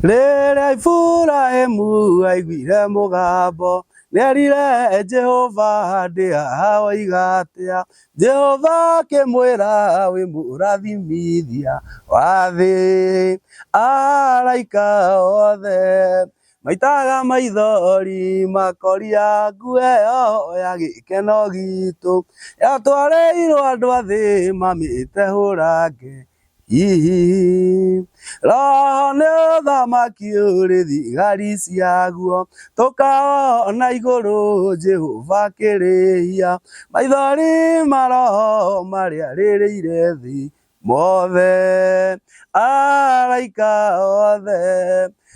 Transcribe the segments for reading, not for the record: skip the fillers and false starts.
Rĩrĩa Iburahĩmu aiguire mũgambo, nĩerire Jehova ndĩ haha woiga atĩa? Jehova akĩmwĩra wĩ mũrathimithia wa thĩ. Araika othe maitaga maithori makoria nguo ĩyo ya gĩkeno gitũ yatwarĩirwo andũ a thĩ mamĩtehũrange. Hihi roho nĩ ũthamaki ũrĩ thigari ciaguo tũkaona igũrũ Jehova akĩrĩhia maithori ma roho marĩa rĩrĩire thĩ mothe araika othe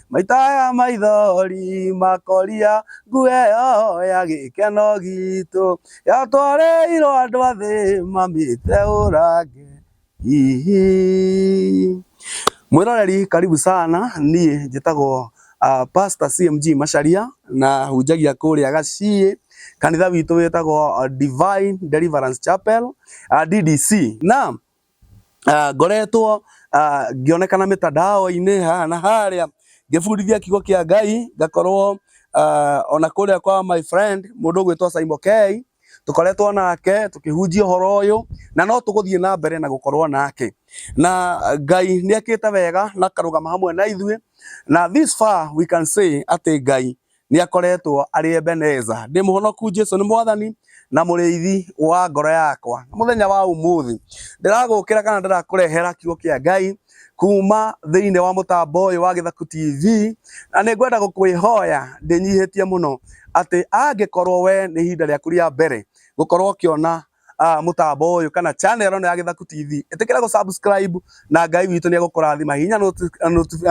maitaga maithori makoria nguo ĩyo ya gĩkeno gitũ yatwarĩirwo andũ a thĩ mamĩteũrange. Hihi. Mwĩroreri karibu sana niĩ njĩtagwo Pastor CMG Macharia na hunjagia kũrĩa Gaciĩ kanitha witũ wĩtagwo Divine Deliverance Chapel DDC na ngoretwo ngĩonekana mĩtandao-inĩ haha na harĩa ngĩbundithia kiugo kĩa Ngai ngakorwo ona kũrĩa kwa my friend mũndũ ũgwĩtwo Simon K tukoretwo nake tukihunjia uhoro uyu na no tugũthiĩ na mbere na gũkorwo nake na Ngai nĩ ekĩte wega na akarũgama hamwe na ithuĩ na this far we can say atĩ Ngai nĩ akoretwo arĩ Ebeneza. Ndĩ mũhonoku Jesu nĩ mwathani na mũrĩithi wa ngoro yakwa. Mũthenya wa ũmũthĩ ndĩragũkĩra kana ndĩrakũrehera kiugo kĩa Ngai kuma thĩinĩ wa mũtambo ũyũ wa Gĩthaku TV na nĩ ngwenda gũkwĩhoya ndĩnyihĩtie mũno atĩ angĩkorwo we nĩ ihinda rĩaku rĩa mbere gũkorwo ũkĩona mũtambo ũyũ kana channel ĩno ya Gĩthaku TV ĩtĩkĩra gũ subscribe na Ngai witũ nĩ egũkũrathima hihinya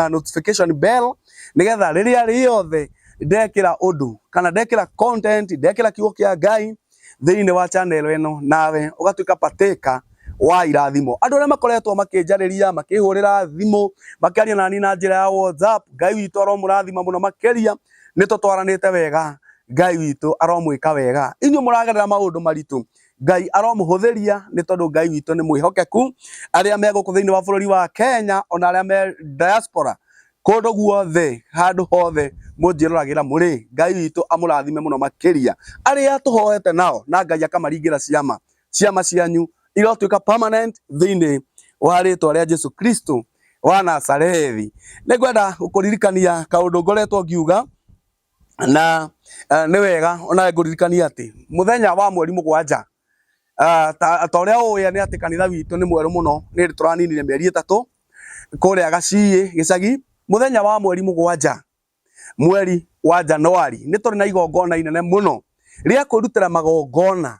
notification bell nĩgetha rĩrĩa rĩothe ndekĩra ũndũ kana ndekĩra content ndekĩra kiugo kĩa Ngai thĩinĩ wa channel ĩno nawe ũgatuĩka partaker wa irathimo. Andũ arĩa makoretwo makĩnjarĩria makĩhũrĩra thimũ makĩaria nani na njĩra ya WhatsApp, Ngai witũ aromũrathima mũno makĩria, nĩ tũtwaranĩte wega, Ngai witũ aromwĩka wega. Inyuĩ mũragerera maũndũ maritũ, Ngai aromũhũthĩria nĩ tondũ Ngai witũ nĩ mwĩhokeku. Arĩa me gũkũ thĩinĩ wa bũrũri wa Kenya ona arĩa me diaspora kũndũ guothe handũ hothe mũnjĩroragĩra mũrĩ, Ngai witũ amũrathime mũno makĩria. Arĩa tũhoete nao na Ngai akamaringĩra ciama, ciama cianyu irotuĩka permanent thĩinĩ wa rĩtwa rĩa Jesu Kristo wa Nazarethi. Nĩngwenda gũkũririkania kaũndũ ngoretwo ngiuga na nĩ wega onawe ngũririkanie atĩ mũthenya wa mweri 7 ta ũrĩa ũĩ nĩ atĩ kanitha witũ nĩ mwerũ mũno, nĩ hĩndĩ tũraninire mĩeri 3 kũrĩa Gaciĩ gĩcagi, mũthenya wa mweri 7 mweri wa Januari nĩ tũrĩ na igongona inene mũno rĩa kwĩrutĩra magongona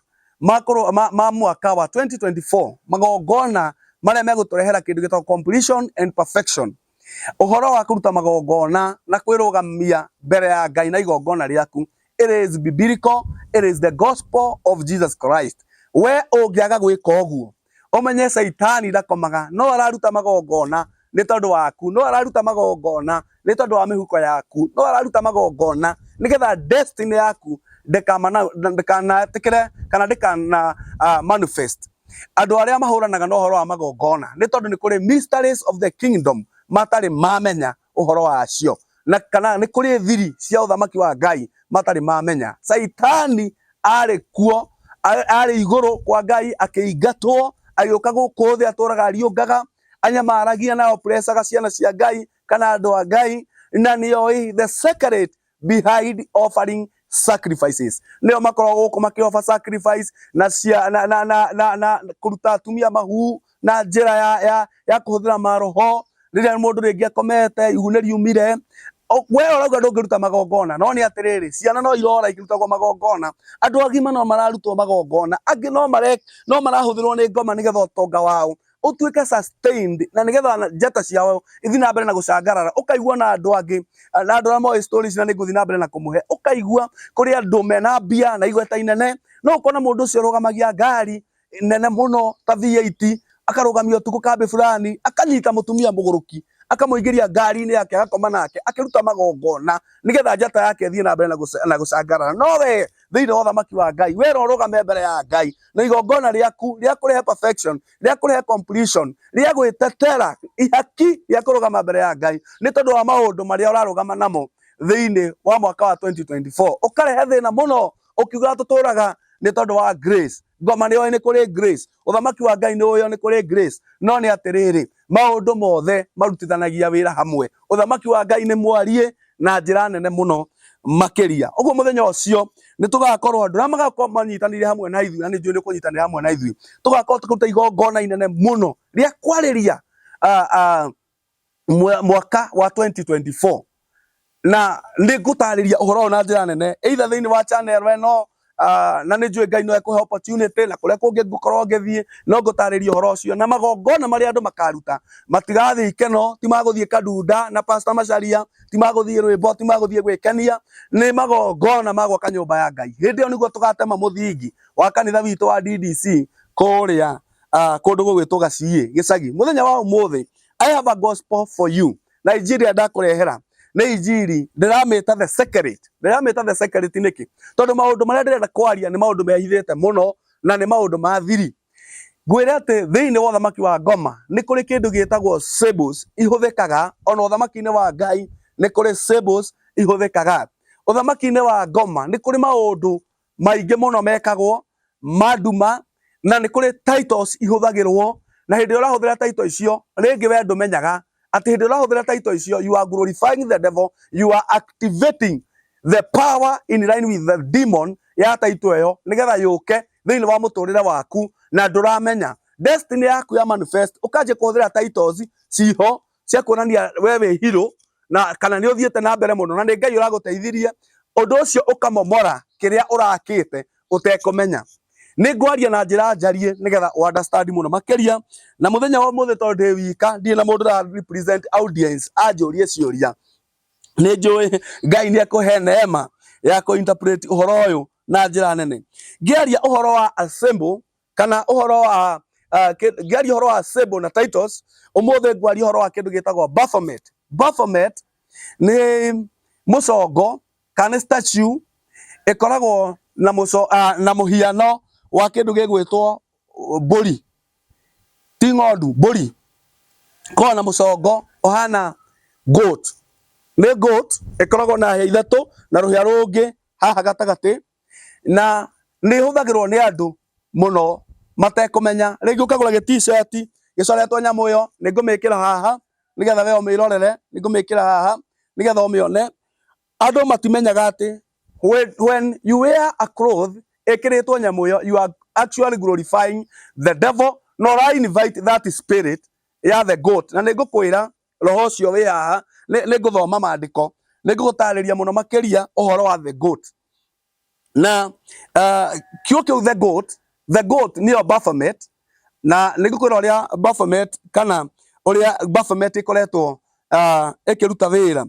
ma mwaka wa 2024, magongona marĩa megũtũrehera kĩndũ gĩtagwo completion and perfection. Ũhoro wa kũruta magongona na kwĩrũgamia mbere ya Ngai na igongona rĩaku, it is biblical, it is the gospel of Jesus Christ. We ũngĩaga gwĩka ũguo ũmenye Caitani ndakomaga, no araruta magongona nĩ tondũ waku, no araruta magongona nĩ tondũ wa mĩhuko yaku, no araruta magongona nĩgetha destiny yaku ndĩkanetĩkĩre kana ndĩkana manifest. Andũ arĩa mahũranaga na ũhoro wa magongona nĩ tondũ nĩ kũrĩ mysteries of the kingdom matarĩ mamenya ũhoro wacio, na kana nĩ kũrĩ thiri cia ũthamaki wa Ngai matarĩ mamenya. Caitani arĩ kuo, arĩ igũrũ kwa Ngai akĩingatwo agĩũka gũkũ thĩ, atũraga ariũngaga, anyamaragia na oppressaga ciana cia Ngai kana andũ a Ngai, na nĩoĩ the secret behind offering sacrifices. Nĩo makoragwo gũkũ makĩ offer sacrifice na cia na na na na, na kũruta atumia mahu na njĩra ya kũhũthĩra maroho rĩrĩa mũndũ rĩngĩ akomete ihu nĩ riumire. We ũrauga ndũngĩruta magongona, no nĩ atĩrĩrĩ, ciana no irora ikĩrutagwo magongona, andũ agima no mararutwo magongona, angĩ no marahũthĩrwo nĩ ngoma nĩgetha ũtonga wao ũtuĩke sustained na nĩgetha njata ciao ithiĩ na mbere na gũcangarara. Ũkaigua na andũ angĩ na andũ arĩa moĩ stories na nĩngũthiĩ na mbere na kũmũhe, ũkaigua kũrĩ andũ mena mbia na igweta inene, no ũkona mũndũ ũcio ũrũgamagia ngari nene mũno ta V8 akarũgamia ũtukũ kambĩ fulani, akanyita mũtumia mũgũrũki akamũingĩria ngari-inĩ yake agakoma nake akĩruta magongona nĩgetha njata yake ĩthiĩ na mbere na gũcangarara. No we Thĩinĩ wa ũthamaki wa Ngai, werwo ũrũgame mbere ya Ngai na igongona rĩaku rĩa kũrehe perfection, rĩa kũrehe completion, rĩa gwĩtetera ihaki rĩa kũrũgama mbere ya Ngai nĩ tondũ wa maũndũ marĩa ũrarũgama namo thĩinĩ wa mwaka wa 2024. Ũkarehe thĩna mũno ũkiuga tũtũraga nĩ tondũ wa grace. Ngoma nĩ yoĩ nĩ kũrĩ grace, ũthamaki wa Ngai nĩ ũĩ nĩ kũrĩ grace, no nĩ atĩrĩrĩ, maũndũ mothe marutithanagia wĩra hamwe. Ũthamaki wa Ngai nĩ mwarie na njĩra nene mũno makĩria. Ũguo mũthenya ũcio nĩ tũgakorwo andũ arĩa magakorwo manyitanĩire hamwe na ithuĩ, na nĩ njũĩ nĩ kũnyitanĩra hamwe na ithuĩ, tũgakorwo tũkĩruta igongona inene mũno rĩa kwarĩria mwaka wa 2024. Na nĩ ngũtarĩria ũhoro ũyũ na njĩra nene either thĩinĩ wa channel ĩno, na nĩ njũĩ Ngai no ekũhe opportunity, na kũrĩa kũngĩ ngũkorwo ngĩthiĩ no ngũtarĩria ũhoro ũcio, na magongona marĩa andũ makaruta matigathiĩ ikeno, ti magũthiĩ Kadunda na Pastor Macharia, ti magũthiĩ rwĩmbo, ti magũthiĩ gwĩkenia, nĩ magongona ma gwaka nyũmba ya Ngai. Hĩndĩ ĩyo nĩguo tũgatema mũthingi wa kanitha witũ wa DDC kũrĩa kũndũ gũgwĩtwo Gaciĩ gĩcagi. Mũthenya wa ũmũthĩ I have a gospel for you. Na injiri ĩrĩa ndakũrehera nĩ injiri ndĩramĩta the secret. Ndĩramĩta the secret nĩkĩ? Tondũ maũndũ marĩa ndĩrenda kwaria nĩ maũndũ mehithĩte mũno na nĩ maũndũ ma thiri. Ngwĩre atĩ thĩinĩ wa ũthamaki wa ngoma nĩ kũrĩ kĩndũ gĩtagwo symbols ihũthĩkaga, ona ũthamaki-inĩ wa Ngai nĩ kũrĩ symbols ihũthĩkaga. Ũthamaki-inĩ wa ngoma nĩ kũrĩ maũndũ maingĩ mũno mekagwo ma nduma, na nĩ kũrĩ titles ihũthagĩrwo, na hĩndĩ ĩrĩa ũrahũthĩra title icio rĩngĩ we ndũmenyaga atĩ hĩndĩ ĩrĩa ũrahũthĩra title icio you are glorifying the devil, you are activating the power in line with the demon ya title ĩyo nĩgetha yũke thĩinĩ wa mũtũrĩre waku, na ndũramenya destiny yaku ya manifest. Ũkanjia kũhũthĩra titles ciho cia kuonania we wĩ hero na kana nĩ ũthiĩte na mbere mũno na nĩ Ngai ũragũteithirie, ũndũ ũcio ũkamomora kĩrĩa ũrakĩte ũtekũmenya. Nĩ ngwaria na njĩra njarie nĩgetha ũ understand mũno makĩria. Na mũthenya wa ũmũthĩ tondũ ndĩ wika, ndirĩ na mũndũ ũra represent audience anjũrie ciũria, nĩ njũĩ Ngai nĩ ekũhe neema ya kũ interpret ũhoro ũyũ na njĩra nene. Ngĩaria ũhoro wa assemble kana ũhoro wa ngĩaria ũhoro wa symbol na titles, ũmũthĩ ngwaria ũhoro wa kĩndũ gĩtagwo Baphomet. Baphomet nĩ mũcongo kana nĩ statue ĩkoragwo na na mũhiano wa kĩndũ gĩgwĩtwo mbũri, ti ng'ondu, mbũri. Ĩkoragwo na mũcongo ũhana goat, nĩ goat ĩkoragwo na hĩa ithatũ na rũhĩa rũngĩ haha gatagatĩ, na nĩ ĩhũthagĩrwo nĩ andũ mũno matekũmenya. Rĩngĩ ũkagũra gĩ t-shirt gĩcoretwo nyamũ ĩyo, nĩ ngũmĩkĩra haha nĩgetha we ũmĩrorere, nĩ ngũmĩkĩra haha nĩgetha ũmĩone. Andũ matimenyaga atĩ when you wear a cloth ĩkĩrĩtwo nyamũ ĩyo, you are actually glorifying the devil, na ũra invite that spirit ya the goat. Na nĩ ngũkwĩra roho ũcio wĩ haha, nĩ ngũthoma maandĩko, nĩ ngũgũtarĩria mũno makĩria ũhoro wa the goat. Na kiugo kĩu the goat, the goat nĩyo Baphomet, na nĩ ngũkwĩra ũrĩa Baphomet kana ũrĩa Baphomet ĩkoretwo ĩkĩruta wĩra.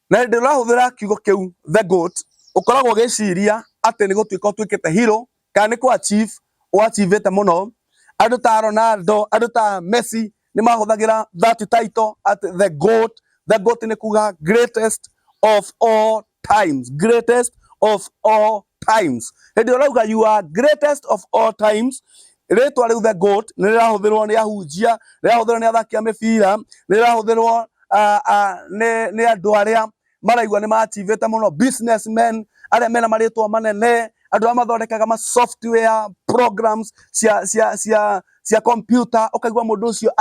Na hĩndĩ ĩrĩa ũrahũthĩra kiugo kĩu the goat, ũkoragwo ũgĩciria atĩ nĩ gũtuĩka ũtuĩkĩte hero kana nĩ kũ achieve ũachievĩte mũno. Andũ ta Ronaldo, andũ ta Messi nĩ mahũthagĩra that title at the goat. The goat nĩ kuga greatest of all times, greatest of all times. Hĩndĩ ĩrĩa ũrauga you are greatest of all times, rĩtwa rĩu the goat nĩ rĩrahũthĩrwo nĩ ahunjia, rĩrahũthĩrwo nĩ athaki a mĩbira, nĩ rĩrahũthĩrwo nĩ andũ arĩa maraigua nĩ maachivĩte mũno, businessmen arĩa mena marĩtwa manene, andũ arĩa mathondekaga ma software programs cia computer. Ũkaigua mũndũ ũcio,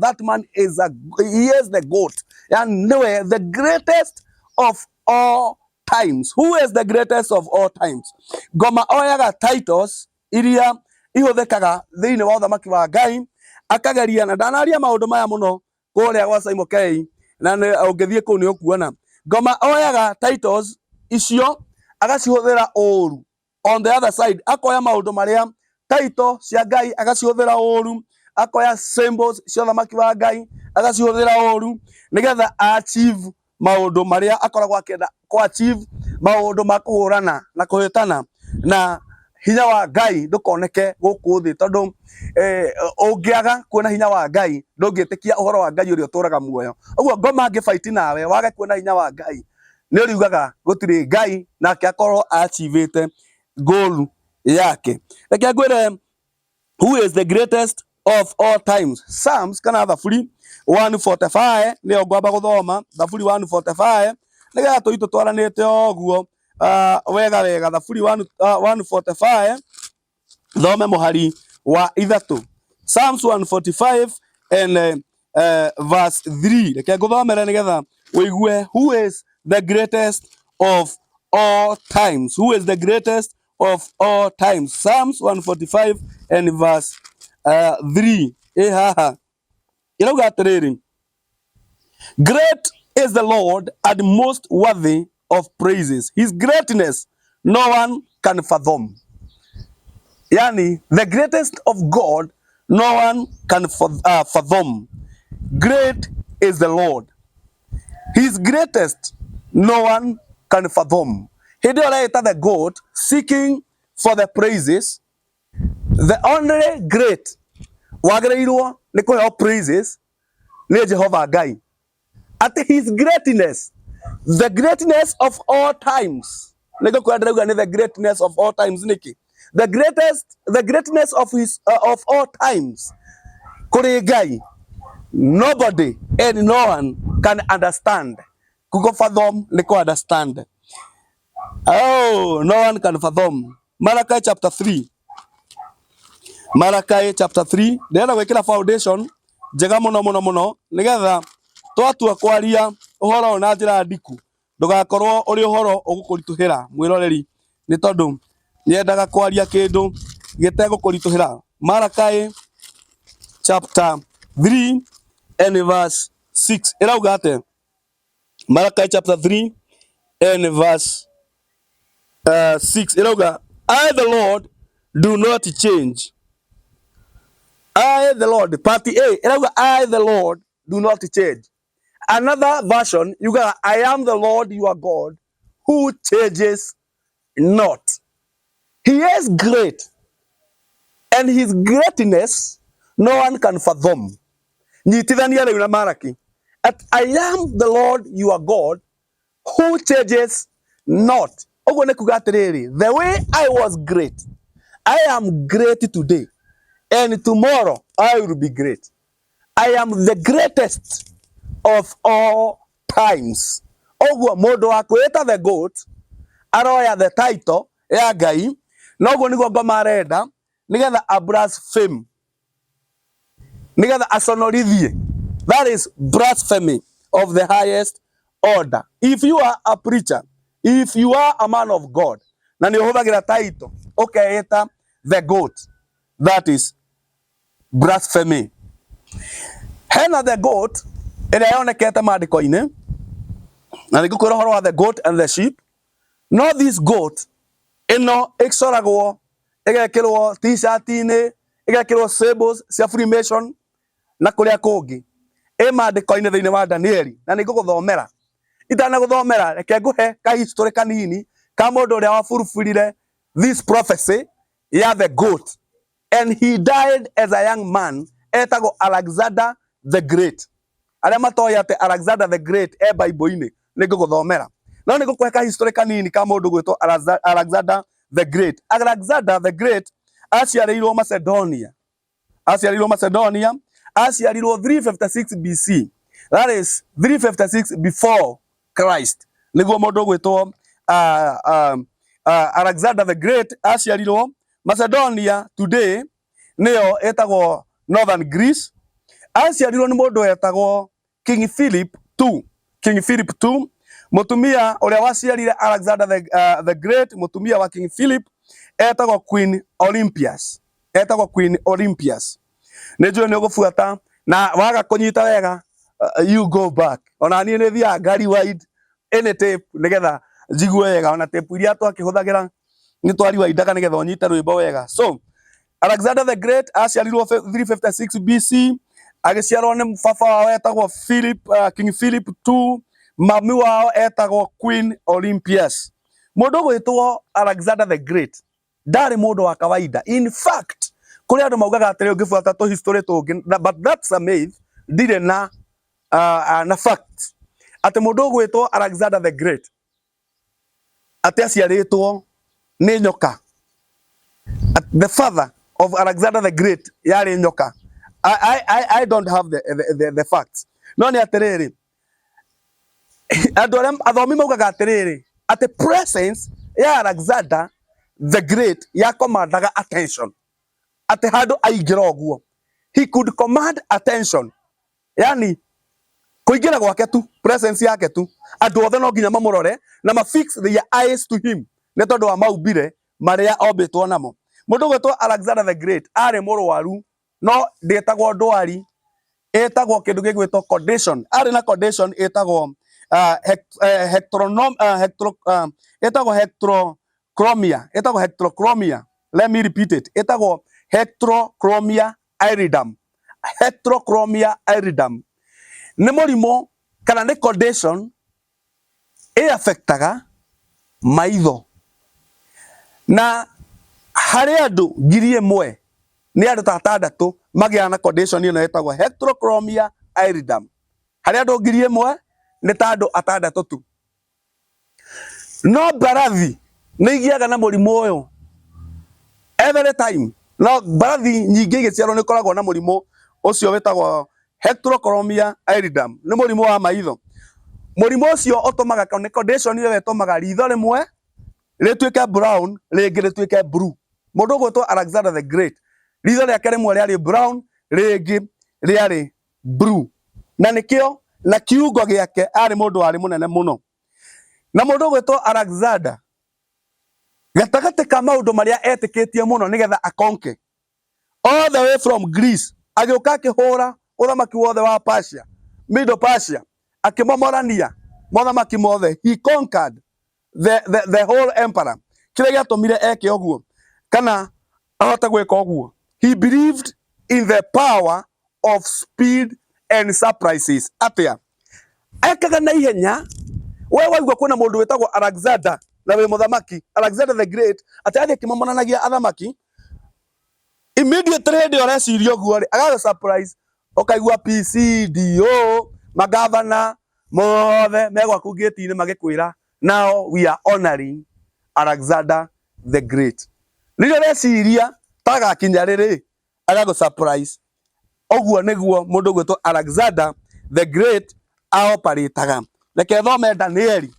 that man is a, he is the goat, yani niwe the greatest of all times. Who is the greatest of all times? Ngoma oyaga titles iria ihũthĩkaga thĩinĩ wa ũthamaki wa Ngai akageria, na ndanaria maũndũ maya mũno kũrĩa gwa Simon K, na ũngĩthiĩ kũu nĩ ũkuona ngoma oyaga titles icio agacihũthĩra ũru. On the other side, akoya maũndũ marĩa title cia Ngai agacihũthĩra ũru, akoya symbols cia ũthamaki wa Ngai agacihũthĩra ũru nĩgetha achieve maũndũ marĩa akoragwo akĩenda kũ achieve, maũndũ ma kũhũrana na kũhĩtana na hinya wa Ngai ndũkoneke gũkũ thĩ, tondũ ũngĩaga kuona hinya wa Ngai ndũngĩtĩkia ũhoro wa Ngai ũrĩa ũtũraga muoyo. Ũguo ngoma angĩ fight nawe wage kuona hinya wa Ngai, Nĩ ũriugaga gũtirĩ Ngai, nake akorwo achivĩte goal yake. Reke ngwĩre who is the greatest of all times. Psalms kana Thaburi 145 nĩyo ngwamba gũthoma. Thaburi 145 nĩgetha tũi tũtwaranĩte ũguo wega wega. Thaburi 145, thome mũhari wa 3. Psalms 145 and verse 3. Reke ngũthomere nĩgetha ũigue who is the greatest of all times. Who is the greatest of all times? Psalms 145 and verse 3. Ĩ haha ĩrauga atĩrĩrĩ, "Great is the Lord and most worthy of praises. His greatness no one can fathom." Yani, the greatest of God, no one can fathom. Great is the Lord. His greatest, no one can fathom. Hĩndĩ ĩyo ũreĩta the God, seeking for the praises, the only great wagĩrĩirwo nĩ kũheo praises nĩ Jehova Ngai. At his greatness, the greatness of all times. Nĩngũkwĩra ndĩrauga nĩ the greatness of all times nĩkĩ? The greatest, the greatness of all times kũrĩ Ngai, nobody and no one can understand. Kugo fathom nĩ kũ understand. Oh, no one can fathom. Malachi chapter 3. Malachi chapter 3. Ndĩrenda gwĩkĩra foundation njega mũno mũno mũno nĩgetha twatua kwaria ũhoro ũyũ na njĩra ndiku ndũgakorwo ũrĩ ũhoro ũgũkũritũhĩra, mwĩroreri, nĩ tondũ nyendaga kwaria kĩndũ gĩtegũkũritũhĩra. Malachi chapter 3 and verse 6 ĩrauga atĩa? Malachi chapter 3 and verse 6 ĩrauga, "I the Lord do not change." I the Lord, part A ĩrauga, "I the Lord do not change." Another version yugaga, "I am the Lord your God who changes not." He is great and his greatness no one can fathom. Nyitithania rĩu na Maraki at "I am the Lord your God who changes not." Ũguo nĩ kuga atĩrĩrĩ, the way I was great, I am great today and tomorrow I will be great. I am the greatest of all times. Ũguo mũndũ wa kwĩĩta the goat aroya the title ya Ngai, noguo nĩguo ngoma arenda nĩgetha a blaspheme, nĩgetha aconorithie. That is blasphemy of the highest order. If you are a preacher, if you are a man of God, na nĩ ũhũthagĩra title ũkeĩta the goat, that is blasphemy. Hena the goat ĩrĩa yonekete maandĩko-inĩ, na nĩ ngũkwĩra ũhoro wa the goat and the sheep. No this goat ĩno ĩcoragwo, ĩgekĩrwo t-shirt-inĩ, ĩgekĩrwo symbols cia Freemason na kũrĩa kũngĩ, ĩ maandĩko-inĩ thĩinĩ wa Danieli, na nĩ ngũgũthomera. Itanagũthomera, reke ngũhe ka history kanini ka mũndũ ũrĩa wafulfillire this prophecy ya the goat, and he died as a young man. Etagwo Alexander the Great. Arĩa matoĩ atĩ Alexander the Great e Bible-inĩ, nĩ ngũgũthomera, no nĩ ngũkũhe ka history kanini ka mũndũ gwĩtwo Alexander the Great. Alexander the Great aciarĩirwo Macedonia, aciarĩirwo Macedonia, aciarirwo 356 BC, that is 356 before Christ, nĩguo mũndũ ũgwĩtwo Alexander the Great aciarirwo Macedonia. Today nĩyo ĩtagwo Northern Greece. Aciarirwo nĩ mũndũ wetagwo King Philip II. King Philip II, mũtumia ũrĩa waciarire Alexander the Great, mũtumia wa King Philip etagwo Queen Olympias, etagwo Queen Olympias. Nĩ njũĩ nĩ ũgũbuata, na waga kũnyita wega, you go back. Ona niĩ nĩ thiaga nga rewind any tape nĩgetha njigue wega. Ona tape iria twakĩhũthagĩra nĩ twariwindaga nĩgetha ũnyite rwĩmbo wega. So Alexander the Great aciarirwo 356 BC, agĩciarwo nĩ baba wao etagwo Philip, King Philip II, mami wao etagwo Queen Olympias. Mũndũ ũgwĩtwo Alexander the Great ndarĩ mũndũ wa kawaida. In fact, kũrĩ andũ maugaga atĩrĩ, ũngĩbuata tũ history tũngĩ, but that's a myth, ndirĩ na fact atĩ mũndũ ũgwĩtwo Alexander the Great Atĩ aciarĩtwo nĩ nyoka. The father of Alexander the Great yarĩ nyoka. I don't have the facts. No nĩ atĩrĩrĩ, andũ arĩa athomi maugaga atĩrĩrĩ, atĩ presence ya Alexander the Great yakomandaga attention. Atĩ handũ aingĩra ũguo, he could command attention. Yani kũingĩra gwake tu, presence yake tu, andũ othe no nginya mamũrore na ma fix their eyes to him nĩ tondũ wa maumbire marĩa ombĩtwo namo. Mũndũ ũgwĩtwo Alexander the Great arĩ mũrwaru, no ndĩtagwo ndwari, ĩtagwo kĩndũ gĩgwĩtwo condition. Arĩ na condition ĩtagwo ĩtagwo hectochromia, ĩtagwo hectochromia. Let me repeat it, ĩtagwo hectochromia iridum. Heterochromia iridum nĩ mũrimũ kana nĩ condition ĩ affectaga maitho, na harĩ andũ 1,000 nĩ andũ ta atandatũ magĩaga na condition ĩno ĩtagwo heterochromia iridum. Harĩ andũ 1,000 nĩ ta andũ atandatũ tu. No mbarathi nĩ igĩaga na mũrimũ ũyũ every time. No mbarathi nyingĩ igĩciarwo nĩ ikoragwo na mũrimũ ũcio wĩtagwo heterochromia iridum, nĩ mũrimũ wa maitho. Mũrimũ ũcio ũtũmaga, nĩ condition ĩyo ĩtũmaga ritho rĩmwe rĩtuĩke brown, rĩngĩ rĩtuĩke blue. Mũndũ ũgwĩtwo Alexander the Great, ritho rĩake rĩmwe rĩarĩ brown, rĩngĩ rĩarĩ blue, na nĩkĩo na kiungo gĩake arĩ mũndũ warĩ mũnene mũno. Na mũndũ ũgwĩtwo Alexander, gatagatĩ ka maũndũ marĩa etĩkĩtie mũno nĩgetha akonke all the way from Greece, agĩũka akĩhũra ũthamaki wothe wa Persia, Middle Persia, akĩmomorania mothamaki mothe. He conquered the whole empire. Kĩrĩa gĩatũmire eke ũguo kana ahote gwĩka ũguo, he believed in the power of speed and surprises. Atĩa ekaga na ihenya? We waigua kwĩna mũndũ wĩtagwo Alexander na wĩ mũthamaki, Alexander the Great, atĩ athiĩ akĩmomonanagia athamaki immediately. Hĩndĩ ĩyo ũreciria ũguo rĩ, agagũ surprise, ũkaigua PC, DO, magavana mothe me gwaku ngĩti-inĩ magĩkwĩra, "Now we are honoring Alexander the Great." Rĩrĩa ũreciria tagakinya rĩrĩ, agagũ surprise. Ũguo nĩguo mũndũ ũgwĩtwo Alexander the Great aoparĩtaga. Reke thome Danieli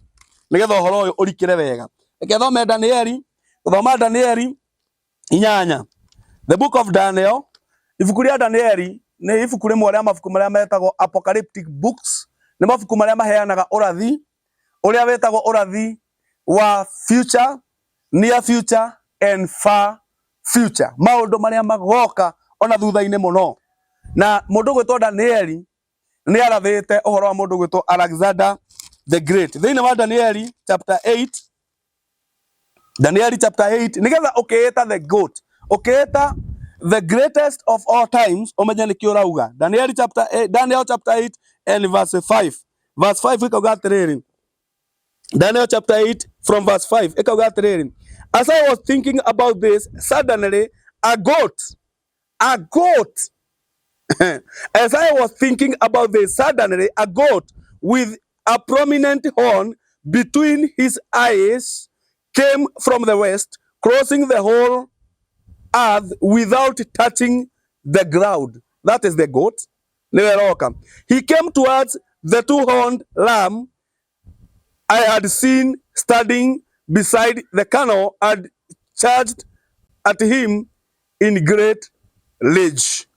nĩgetha ũhoro ũyũ ũrikĩre wega. Reke thome Danieli, gũthoma Danieli 8, the book of Daniel. Ibuku rĩa Danieli nĩ ibuku rĩmwe rĩa mabuku marĩa metagwo apocalyptic books. Nĩ mabuku marĩa maheanaga ũrathi ũrĩa wĩtagwo ũrathi wa future, near future and far future, maũndũ marĩa magoka ona thutha-inĩ mũno. Na mũndũ ũgwĩtwo Danieli nĩ arathĩte ũhoro wa mũndũ ũgwĩtwo Alexander the Great thĩinĩ wa Danieli chapter 8. Danieli chapter 8, nigetha ũkĩĩta the goat, ũkĩĩta the greatest of all times, ũmenye nĩkĩ ũrauga. Danieli chapter 8, Daniel chapter 8 and verse 5. Verse 5 ĩkauga atĩrĩrĩ, Daniel chapter 8 from verse 5 ĩkauga atĩrĩrĩ, "As I was thinking about this, suddenly a goat, as I was thinking about this, suddenly a goat with a prominent horn between his eyes came from the west, crossing the whole earth without touching the ground." That is the goat. Nĩwe roka. "He came towards the two-horned lamb I had seen standing beside the canal and charged at him in great rage."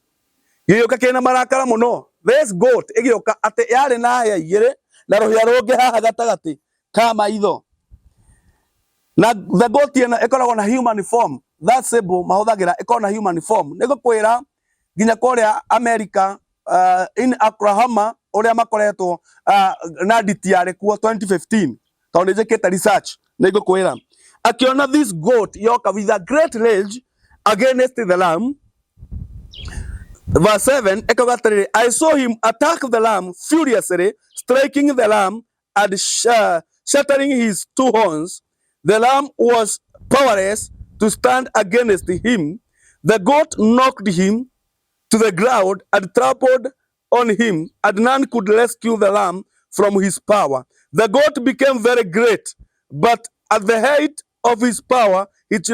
Gĩgĩũka kĩna marakara mũno. This goat ĩgĩũka atĩ yarĩ na hĩa igĩrĩ na rũhĩa rũngĩ haha gatagatĩ ka maitho. Na the goat ĩno ĩkoragwo na human form. That symbol mahũthagĩra ĩkoragwo na human form. Nĩ ngũkwĩra nginya kũrĩa America, in Oklahoma, ũrĩa makoretwo na nditi yarĩ kuo 2015, tondũ nĩ njĩkĩte research, nĩ ngũkwĩra akĩona this goat yoka with a great rage against the lamb. Verse 7 ĩkauga atĩrĩrĩ, "I saw him attack the lamb furiously, striking the lamb and shattering his two horns. The lamb was powerless to stand against him. The goat knocked him to the ground and trampled on him, and none could rescue the lamb from his power. The goat became very great, but At the height of his power, his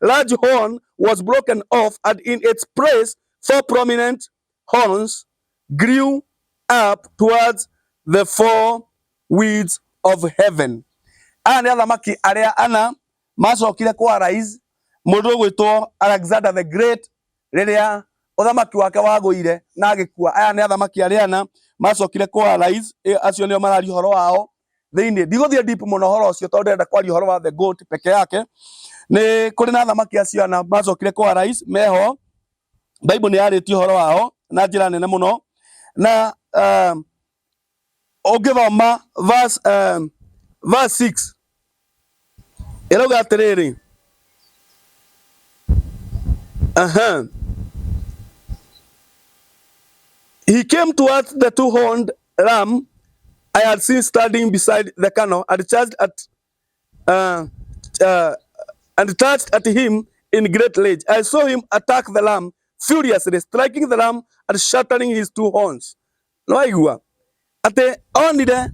large horn was broken off, and in its place, four prominent horns grew up towards the four winds of heaven. Aya nĩ athamaki arĩa ana macokire kwa rise mũndũ ũgwĩtwo Alexander the Great rĩrĩa ũthamaki wake wagũire na agĩkua. Aya nĩ athamaki arĩa ana macokire kwa rise, acio nĩo mararia ũhoro wao thĩinĩ. Ndigũthiĩ deep mũno ũhoro ũcio tondũ ndĩrenda kwaria ũhoro wa the goat peke yake. Nĩ kũrĩ na athamaki acio ana macokire kwa rise meho. Bible nĩ yarĩtie ũhoro wao na njĩra nene mũno na ũngĩthoma verse 6 ĩrauga atĩrĩrĩ, aha. He came towards the two-horned ram I had seen standing beside the canal and charged at and charged at him in great rage. I saw him attack the lamb furiously, striking the lamb and shattering his two horns. Nĩwaigua atĩ onire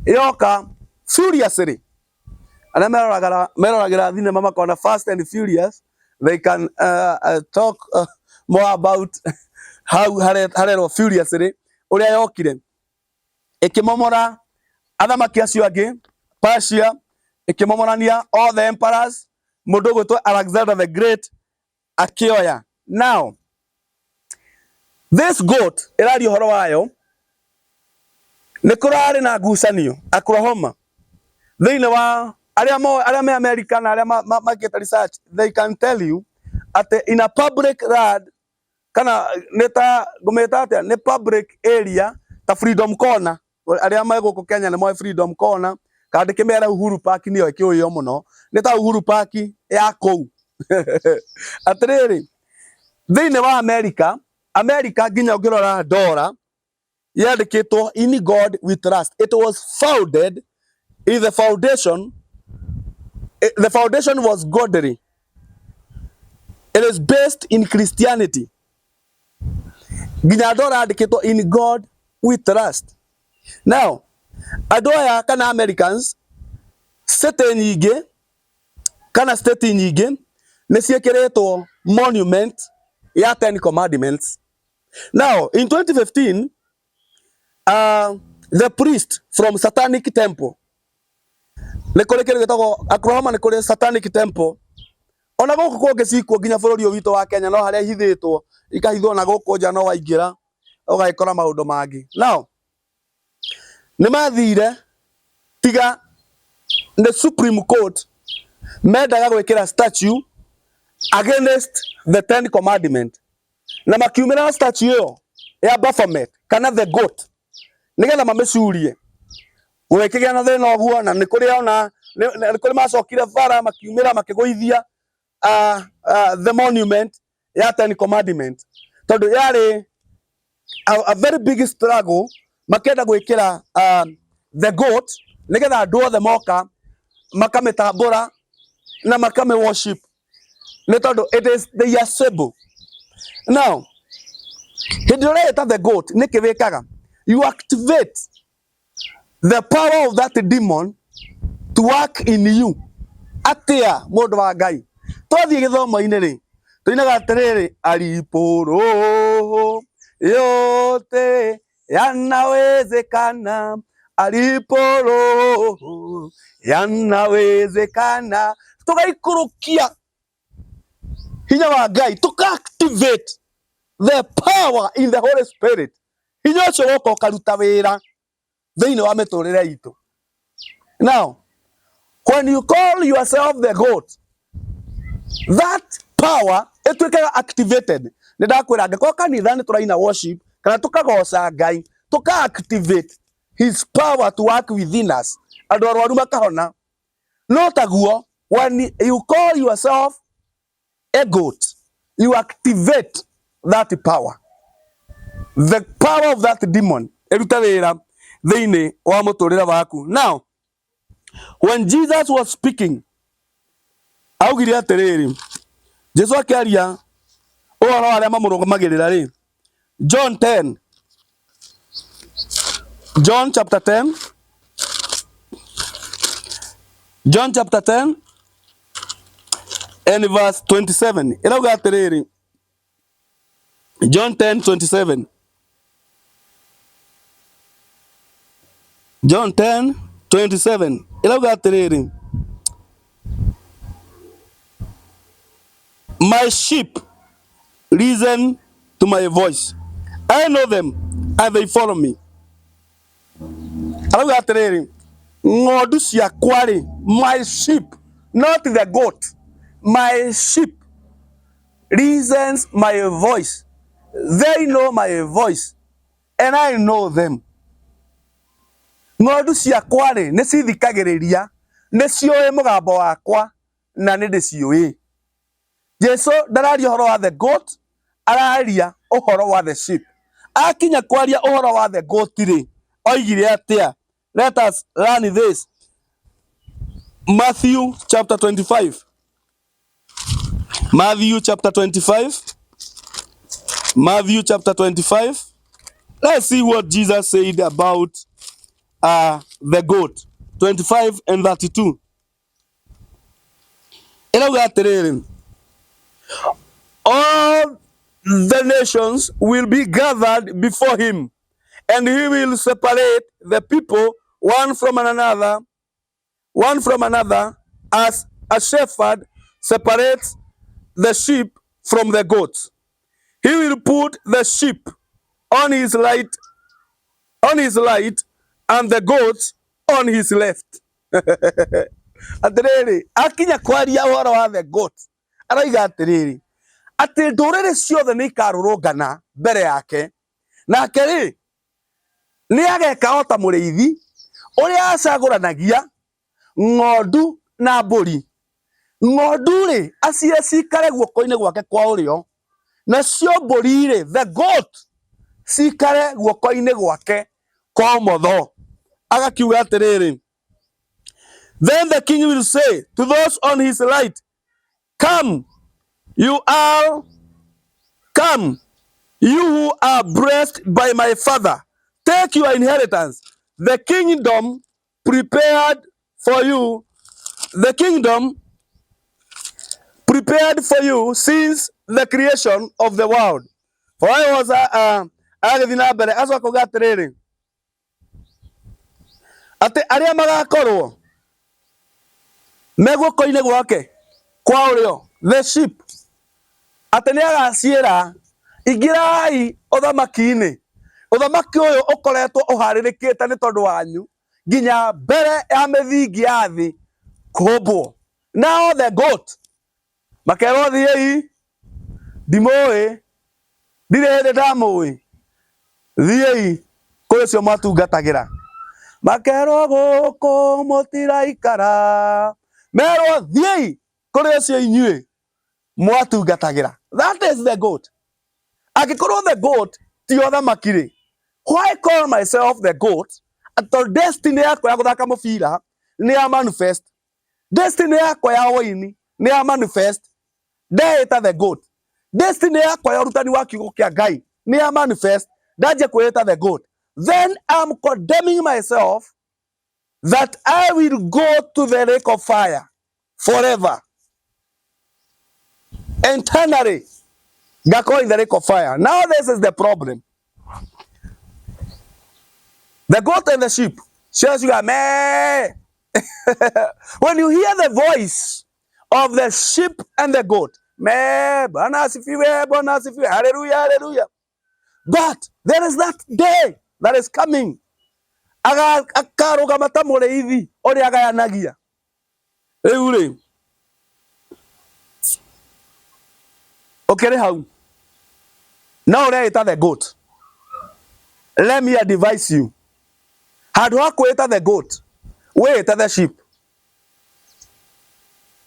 yoka furiously. Arĩa meroragĩra thinema makona Fast and Furious, they can talk more about how harerwo furiously ũrĩa yokire ĩkĩmomora athamaki acio angĩ Persia, ĩkĩmomorania all the emperors. Mũndũ ũgwĩtwo Alexander the Great akĩoya. Now this goat ĩraria ũhoro wayo, nĩ kũrarĩ na ngucanio Oklahoma thĩinĩ wa arĩa arĩa me America na arĩa makĩte research, they can tell you atĩ in a public land, kana nĩ ta ngũmĩta atĩa, nĩ public area ta Freedom Corner. Arĩa me gũkũ Kenya nĩ moĩ Freedom Corner, kana ndĩkĩmere Uhuru Park, nĩyo ĩkĩũĩo mũno, nĩ ta Uhuru Park ya kũu. Atĩrĩrĩ, thĩinĩ wa America, America nginya ũngĩrora ndora yandĩkĩtwo "In God We Trust". It was founded in the foundation, the foundation was godly. It is based in Christianity. Nginya ndora yandĩkĩtwo "In God We Trust". Now andũ aya kana Americans, city nyingĩ kana state nyingĩ nĩ ciĩkĩrĩtwo monument ya Ten Commandments. Now in 2015, the priest from Satanic Temple, nĩ kũrĩ kĩndũ gĩtagwo Oklahoma, nĩ kũrĩ Satanic Temple, ona gũkũ kũngĩ cikuo nginya bũrũri ũyũ witũ wa Kenya, no harĩa ihithĩtwo ikahithwo na gũkũ nja, no waingĩra ũgagĩkora maũndũ mangĩ. Now nĩ mathire tiga the Supreme Court mendaga gwĩkĩra statue against the Ten Commandment, na makiumĩra statue ĩyo ya Baphomet kana the goat nĩgetha mamĩcurie. Gũgĩkĩgĩa na thĩna ũguo, na nĩ kũrĩ ona nĩ kũrĩ macokire bara makiumĩra makĩgũithia the monument ya Ten Commandment, tondũ yarĩ a very big struggle makĩenda gwĩkĩra the goat nĩgetha andũ othe moka makamĩtambũra na makamĩ worship, nĩ tondũ it is their symbol. Now hĩndĩ ĩrĩa ũreta the goat, nĩkĩ wĩkaga? You activate the power of that demon to work in you. Atia mũndũ wa Ngai, twathiĩ gĩthomo-inĩ rĩ, tũinaga atĩrĩrĩ, alipo Roho yote yanawezekana, alipo Roho yanawezekana. Tũgaikũrũkia hinya wa Ngai, tuka activate the power in the Holy Spirit. Hinya ũcio woka ũkaruta wĩra thĩinĩ wa mĩtũrĩre itũ. Now when you call yourself the goat, that power ĩtuĩkaga activated. Nĩ ndakwĩra, angĩkorwo kanitha nĩ tũraina worship kana tũkagoca Ngai, tũka activate his power to work within us, andũ arwaru makahona. No taguo when you call yourself a goat, you activate that power, the power of that demon ĩrute wĩra thĩinĩ wa mũtũrĩre waku. Now when Jesus was speaking, augire atĩrĩrĩ, Jesu akĩaria ũhoro wa arĩa mamũrũgamagĩrĩra rĩ, John 10, John chapter 10. John chapter 10 and verse 27 ĩrauga atĩrĩrĩ, John 10:27, John 10:27 ĩrauga atĩrĩrĩ, my sheep listen to my voice, I know them and they follow me. Arauga atĩrĩrĩ, ng'ondu ciakwa rĩ, my sheep, not the goat, my sheep listens my voice, they know my voice and I know them. Ng'ondu ciakwa rĩ, nĩ cithikagĩrĩria, nĩ ciũĩ mũgambo wakwa na nĩ ndĩciũĩ. Jesu ndararia ũhoro wa the goat, araria ũhoro wa the sheep. Akinya kwaria ũhoro wa the goat rĩ, oigire atĩa? Let us learn this. Matthew chapter 25. Matthew chapter 25. Matthew chapter 25. Let's see what Jesus said about the goat. 25 and 32. Ĩrauga atĩrĩrĩ, all the nations will be gathered before him, and he will separate the people one from another, one from another, as a shepherd separates the sheep from the goats. He will put the sheep on his right, on his right, and the goats on his left. Atĩrĩrĩ, akinya kwaria ũhoro wa the goat, aroiga atĩrĩrĩ, atĩ ndũrĩrĩ ciothe nĩ ikarũrũngana mbere yake, nake rĩ nĩ ageka o ta mũrĩithi ũrĩa acagũranagia ng'ondu na mbũri. Ng'ondu rĩ acihe cikare guoko-inĩ gwake kwa ũrĩo, nacio mbũri rĩ, the goat, cikare guoko-inĩ gwake kwa ũmotho. Agakiuga atĩrĩrĩ, then the king will say to those on his right, come, you are come, you who are blessed by my father, take your inheritance, the kingdom prepared for you, the kingdom prepared for you since the creation of the world. For I was agĩthiĩ na mbere acoka kuga atĩrĩrĩ, atĩ arĩa magakorwo me guoko-inĩ gwake kwa ũrĩo, the sheep, atĩ nĩ agaciĩra, ingĩrai ũthamaki-inĩ, ũthamaki ũyũ ũkoretwo ũharĩrĩkĩte nĩ tondũ wanyu nginya mbere ya mĩthingi ya thĩ kũmbwo. Now the goat makerwo thiĩi, ndimũĩ, ndirĩ hĩndĩ ndamũĩ, thiĩi kũrĩ ũcio mwatungatagĩra. Makerwo gũkũ mũtiraikara, merwo thiĩi kũrĩ ũcio inyuĩ mwatungatagĩra. That is the goat. Angĩkorwo the goat ti ũthamaki rĩ, why call myself the goat? Tondũ destiny yakwa ya gũthaka mũbira nĩ ya manifest, destiny yakwa ya wũini nĩ ya manifest, ndeĩta the goat. Destiny yakwa ya ũrutani wa kiugo kĩa Ngai nĩ ya manifest, ndanjia kwĩĩta the goat. Then I'm condemning myself that I will go to the lake of fire forever, eternally ngakorwo in the lake of fire. Now this is the problem. The goat and the sheep cio ciuga mee. When you hear the voice of the sheep and the goat, mee, Bwana asifiwe, Bwana asifiwe, haleluya, haleluya. But there is that day that is coming, akarũgama ta mũrĩithi ũrĩa agayanagia. Rĩu rĩ, ũkĩrĩ hau no ũreĩta the goat, let me advise you, handũ ha kwĩĩta the goat, wĩĩte the sheep.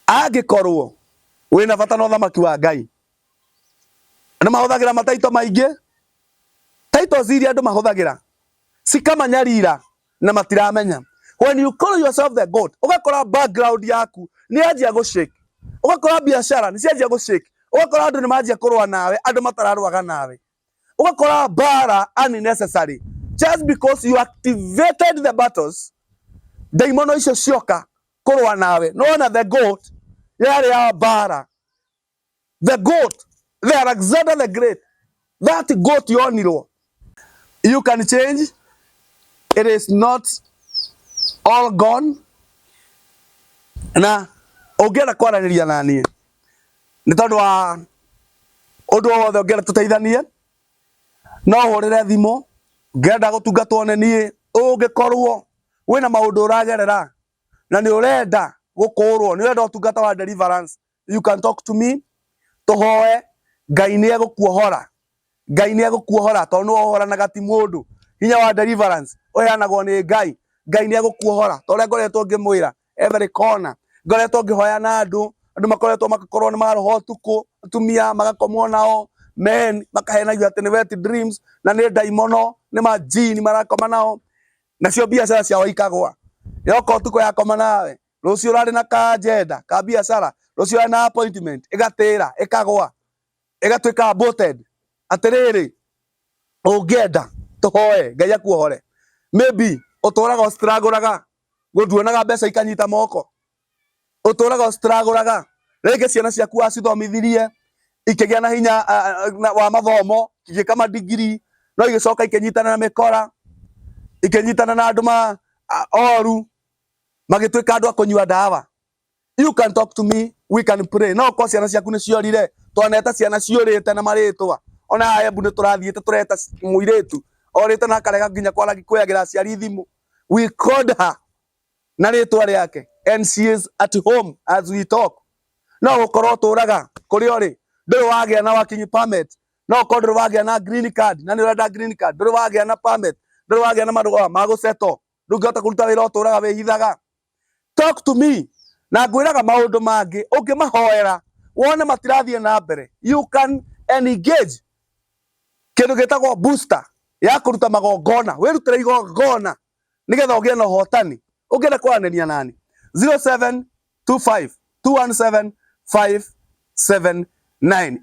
Angĩkorwo wĩna bata na ũthamaki wa Ngai, andũ mahũthagĩra mataito maingĩ, titles iria andũ mahũthagĩra cikamanyarira na matiramenya. When you call yourself the goat, ũgakora background yaku nĩ yanjia gũ shake, ũgakora biacara nĩ cianjia gũ shake, ũgakora andũ nĩ manjia kũrũa nawe, andũ matararũaga nawe, ũgakora mbara unnecessary just because you activated the battles. Ndaimono icio cioka. Kũrũa nawe. Nĩwona the goat yarĩ ya mbara, the goat, the Alexander the Great, that goat yonirwo. You can change, it is not all gone. Na ũngĩenda kwaranĩria na niĩ nĩ tondũ wa ũndũ o wothe ũngĩenda tũteithanie, no ũhũrĩre thimũ. Ũngĩenda gũtungatwo nĩ niĩ, ũngĩkorwo wĩna maũndũ ũragerera na nĩ ũrenda gũkũrwo, nĩ ũrenda ũtungata wa deliverance, you can talk to me, tũhoe. Ngai nĩ egũkuohora, Ngai nĩ egũkuohora, tondũ nĩwe ũhoranaga, ti mũndũ. Hinya wa deliverance ũheanagwo nĩ Ngai. Ngai nĩ egũkuohora, ta ũrĩa ngoretwo ngĩmwĩra every corner. Ngoretwo ngĩhoya na andũ, andũ makoretwo magĩkorwo nĩ maroho ũtukũ, atumia magakomwo nao, men makahenagio atĩ nĩ wet dreams na nĩ ndaimono, nĩ majini marakoma nao, nacio biacara ciao ikagwa. Yoka ũtukũ yakoma nawe, rũciũ ũrarĩ na ka agenda ka biacara, rũciũ ũrarĩ na appointment, ĩgatĩra, ĩkagwa, ĩgatuĩka aborted. Atĩrĩrĩ, ũngĩenda tũhoe Ngai akuohore, maybe ũtũraga ũstragũraga, nduonaga mbeca ikanyita moko, ũtũraga ũstragũraga, rĩngĩ ciana ciaku wacithomithirie ikĩgĩa na hinya wa mathomo, igĩka madigiri, no igĩcoka ikĩnyitana na mĩkora, ikĩnyitana na andũ ma oru, magĩtuĩka andũ a kũnyua ndawa. You can talk to me, we can pray. No ũkorwo ciana ciaku nĩ ciorire, twaneta ciana ciũrĩte na marĩtwa. Ona haha Embu nĩ tũrathiĩte tũreta mũirĩtu orĩte na akarega nginya kwĩyagĩra aciari thimũ. We called her na rĩtwa rĩake and she is at home as we talk. No gũkorwo ũtũraga kũrĩa ũrĩ ndũrĩ wagĩa na working permit, no ũkorwo ndũrĩ wagĩa na green card na nĩ ũrenda green card, ndũrĩ wagĩa na permit, ndũrĩ wagĩa na marũa ma gũsettle, ndũngĩhota kũruta wĩra, ũtũraga wĩhithaga. Talk to me na ngwĩraga maũndũ mangĩ ũngĩmahoera wone matirathiĩ na mbere. You can engage kĩndũ gĩtagwo booster ya kũruta magongona, wĩrutĩre igongona nĩgetha ũgĩe na ũhotani. Ũngĩenda kwaranĩria nani, 0725 217 579,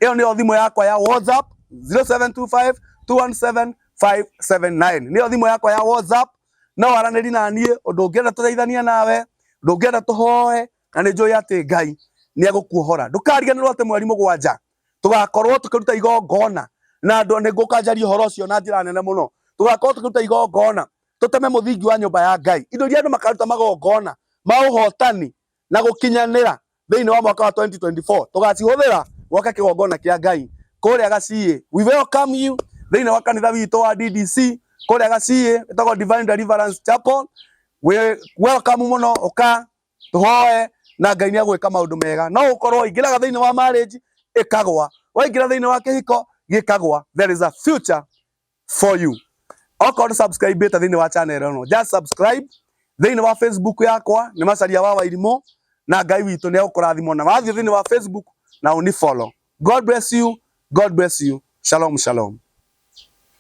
ĩyo nĩyo thimũ yakwa ya WhatsApp. 0725 217 579 nĩyo thimũ yakwa ya WhatsApp. No waranĩri na niĩ ũndũ ũngĩenda tũteithanie nawe, ũndũ ũngĩenda tũhoe, na nĩ njũĩ atĩ Ngai nĩ egũkuohora. Ndũkariganĩrwo atĩ mweri 7 tũgakorwo tũkĩruta igongona na andũ nĩ ngũka njarie ũhoro ũcio na njĩra nene mũno. Tũgakorwo tũkĩruta igongona tũteme mũthingi wa nyũmba ya Ngai, indo iria andũ makaruta magongona ma ũhotani na gũkinyanĩra thĩinĩ wa mwaka wa 2024, tũgacihũthĩra gwaka kĩgongona kĩa Ngai kũrĩa Gaciĩ. We welcome you thĩinĩ wa kanitha witũ wa DDC kũrĩa Gaciĩ, ĩtagwo Divine Deliverance Chapel. We welcome mũno, ũka tũhoe na Ngai nĩ egwĩka maũndũ mega. No ũkorwo ingĩraga thĩinĩ wa marriage ĩkagwa, waingĩra thĩinĩ wa kĩhiko gĩkagwa, there is a future for you. Okorwo ndũ subscribe thĩinĩ wa channel ĩno, just subscribe. Thĩinĩ wa Facebook yakwa nĩ Macaria wa Wairimũ, na Ngai witũ nĩ egũkũrathimwo na wathiĩ thĩinĩ wa Facebook na ũni follow. God bless you, God bless you. Shalom, shalom.